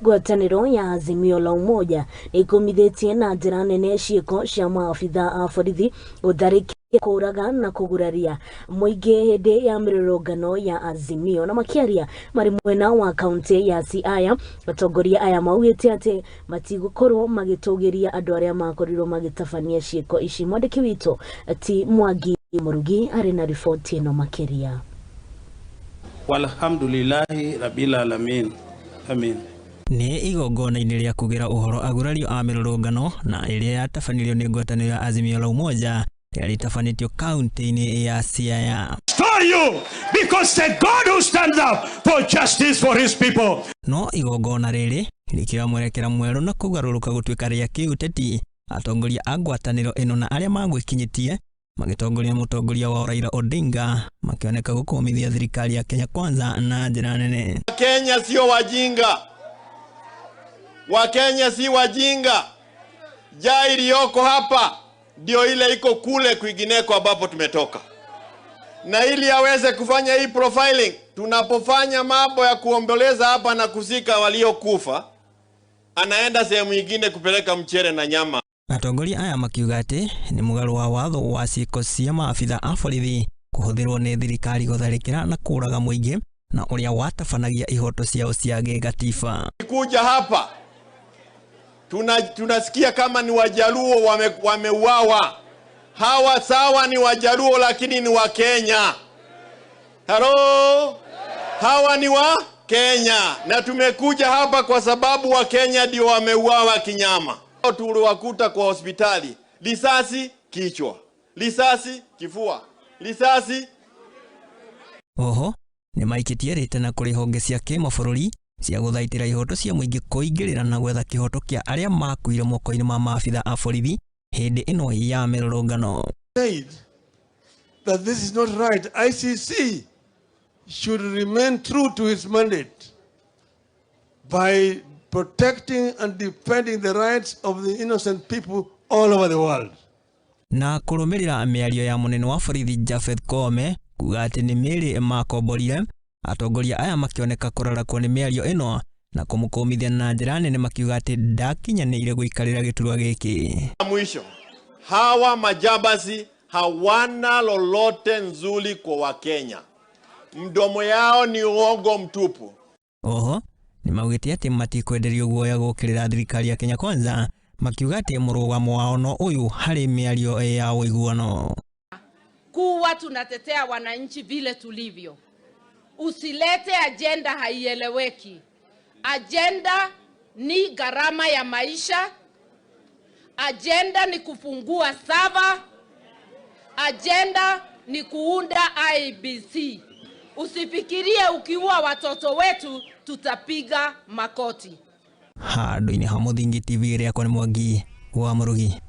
Ngwatanĩro ya Azimio la Umoja nĩ ĩkũmithĩtie na njĩra nene ciĩko cia maabitha a borithi gũtharĩkĩra, kũraga na kũguraria mũingĩ hĩndĩ ya mĩrũrũngano ya Azimio. Na makĩaria marĩ mwena wa kaunti ya Siaya, atongoria aya maugĩte atĩ matigũkorwo magĩtũgĩria andũ arĩa makorirwo magĩtabania ciĩko ici. Mwandĩki witũ ti Mwangi Murugi arĩ na riboti ĩno makĩria. Walhamdulillahi rabbil alamin, amin. Nĩ igongona-inĩ rĩa kugĩra ũhoro agurario a mĩrũrũngano na ĩrĩa yatabanĩrio nĩ ngwatanĩro ya Azimio la Umoja ĩrĩa ĩtabanĩtio kaunti-inĩ ya Siaya. For you, because the God who stands up for justice for his people. No igongona rĩrĩ rĩkĩoya mwerekera mwerũ na kũgarũrũka gũtuĩka rĩa kĩũteti, atongoria a ngwatanĩro ĩno na arĩa magwĩkinyĩtie magĩtongoria mũtongoria wao Raila Odinga makĩoneka gũkũmithia thirikari ya Kenya Kwanza na njĩra nene. Wakenya sio wajinga, Wakenya si wajinga. Njaa iliyoko hapa ndio ile iko kule kwingineko ambapo tumetoka, na ili aweze kufanya hii profiling, tunapofanya mambo ya kuomboleza hapa na kuzika waliokufa, anaenda sehemu nyingine kupeleka mchere na nyama. Atongoria aya makiuga atĩ nĩ mũgarũ wa watho wa ciĩko cia maabitha a borithi kũhũthĩrwo nĩ thirikari gũtharĩkĩra na kũraga mũingĩ na ũrĩa watabanagia ihoto ciao cia gĩgatiba. Kuja hapa tunasikia kama ni Wajaluo wameuawa. Hawa sawa ni Wajaluo lakini ni wa Kenya. Halo, hawa ni wa Kenya na tumekuja hapa kwa sababu wa Kenya ndio wameuawa kinyama. Tuliwakuta kwa hospitali, risasi kichwa, risasi kifua, risasi. Oho nĩ maikĩtie rĩtana kũrĩ honge cia kĩmabũrũri cia gũthaitĩra ihoto cia mũingĩ kũingĩrĩra na gwetha kĩhoto kĩa arĩa makuire moko-inĩ ma maabitha a borithi hĩndĩ ĩno ya mĩrũrũngano. Said that this is not right. ICC should remain true to its mandate by protecting and defending the rights of the innocent people all over the world. Na kũrũmĩrĩra mĩario ya mũnene wa borithi Japheth Koome kuga atĩ nĩ mĩĩrĩ makomborire, atongoria aya makĩoneka kũrarakwo nĩ mĩario ĩno na kũmũkũmithia na njĩra nene makiuga atĩ ndakinyanĩire gũikarĩra gĩturwa gĩkĩ. Mwisho, hawa majambazi hawana lolote nzuri kwa Wakenya. Mdomo yao ni uongo mtupu. Oho nĩ maugĩte atĩ matikwenderio guoya gũkĩrĩra thirikari ya Kenya Kwanza, makiuga atĩ mũrũgamo wao no ũyũ harĩ mĩario ya ũiguano. Kuwa tunatetea wananchi vile tulivyo. Usilete ajenda haieleweki. Ajenda ni gharama ya maisha. Ajenda ni kufungua server. Ajenda ni kuunda IEBC. Usifikirie ukiua watoto wetu tutapiga makoti. Handũ-inĩ ha Mũthingi TV, rĩakwa nĩ Mwangi wa Mũrugi.